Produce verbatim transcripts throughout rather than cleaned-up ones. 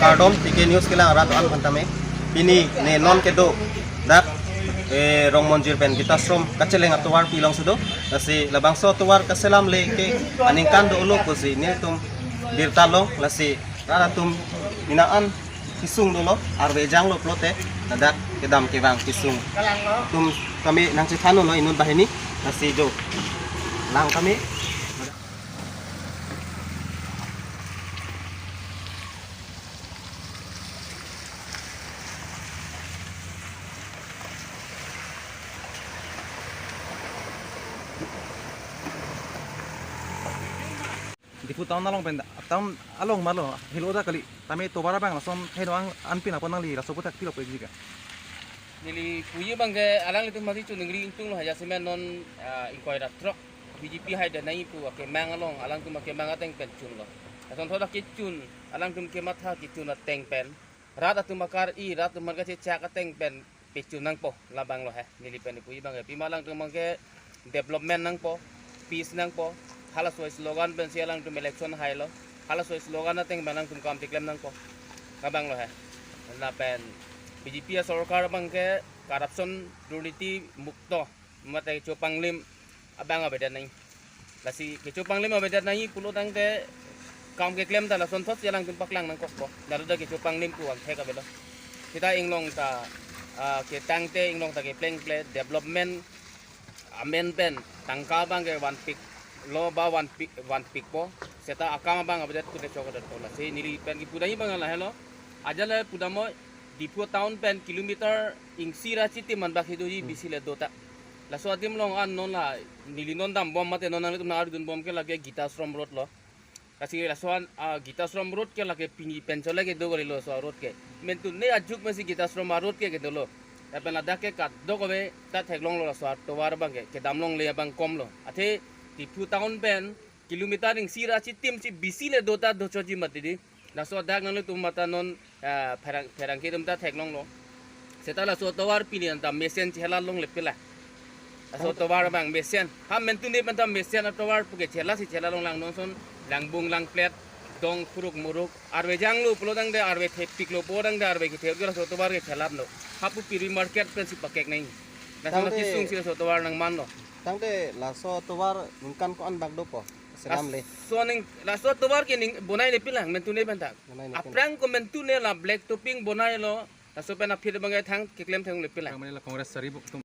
Kardom, T K News kelang arat an aphan tame. Pini ne non kedo dak, eh, Rongmonjir pen Gita Ashram kacheleng atovar pilong sudo. Lasi labangso atovar kaselam le ke aningkan dolo pusi nelitum birta long, lasi rat atum mina an kesung dolo, arve janglo pulote ladak kedam kevang kesung. Atum kami nangchethan lo inut banghini, lasi jo lang kami. Diphu town along pen, town along malo, helo ta kali, tame tovar abang lason heno ang anpin apot nangli laso aputhak pilo pejika. Neli puji abangke alanglitum mati chun ningri ingtung lo haja semen non, ah, ingkoi ra throk B J P hai danai pu akemang along alangtum akemang ateng pen chunlo. Lason thoda kechun, alangtum kematha kechun ateng pen, rat atum akar-i, rat atum kachechak ateng pen pechun nangpo, labang lo he, neli pen puji abangke. Pima alangtum abangke development nangpo, peace nangpo, halaso slogan pensi alangtum election hailo, halaso slogan ateng pen alangtum kam tiklem nangpo, labang lo he. Lapen B J P asorkar abangke corruption, durniti mukto, mate chopanglim abang avedet nangji. Lasi kechopanglim avedet nangji pulo tangte kam keklem ta lason thotsi alangtum paklang nangkokpo. Lalu ta kechopanglim pu angthek avelo. Seta inglong ta, ah, ketangte inglong ta keplengple, development amen pen tangka abangke vanpiklo ba vanpik, vanpikpo. Seta akam abang avedet kute chokadetpo. Lasi neli pen kipu dai abang lahelo. Ajat le pudamoi Diphu town pen kilometer isi ra chitim man bak hiduji bisi le dota. Laso adim along an non la neli non dambom mate non nanglitum nang-arjudunbom ke lake Gita Ashram Road lo. Lasi laso an, ah, Gita Ashram Road ke lake pini pen chole kedo kalilo laso road ke. Mentune ajuk mesi Gita Ashram a-road ke kedolo. Lapen ladak ke kadokave ta theklonglo laso atovar abangke, kedam longle abang komlo. Athe Diphu town pen kilometer isi ra chitim si bisi le dota dochoji mati di. Laso adak nanglitum mate non, ah, pherang, pherangke atum ta theklonglo. Seta laso atovar pini anta mesen chela longle pila. Laso atovar abang mesen. Ha mentune pen ta mesen atovar puke chela si chela longlang nonson, langbung langplet, dong khuruk muruk, arve janglo pulo tangte arve thepiklo pu tangte arve kethe laso atovar ke chelatlo. Hapu Piri market pensi pakek nangji. Laso tangte kisung si laso atovar nangmanlo. Tangte laso atovar ningkan ko-an bak dopo? Selam le. Laso ning, laso atovar ke ning bonai le pilang mentune pen ta. Bonai le pilang. Aphrang ko mentune la black topping bonailo. Laso pen aphi abangke thang keklem thang le pilang. Kami la Congress sari buk tum.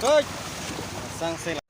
Hoi. Sang sel.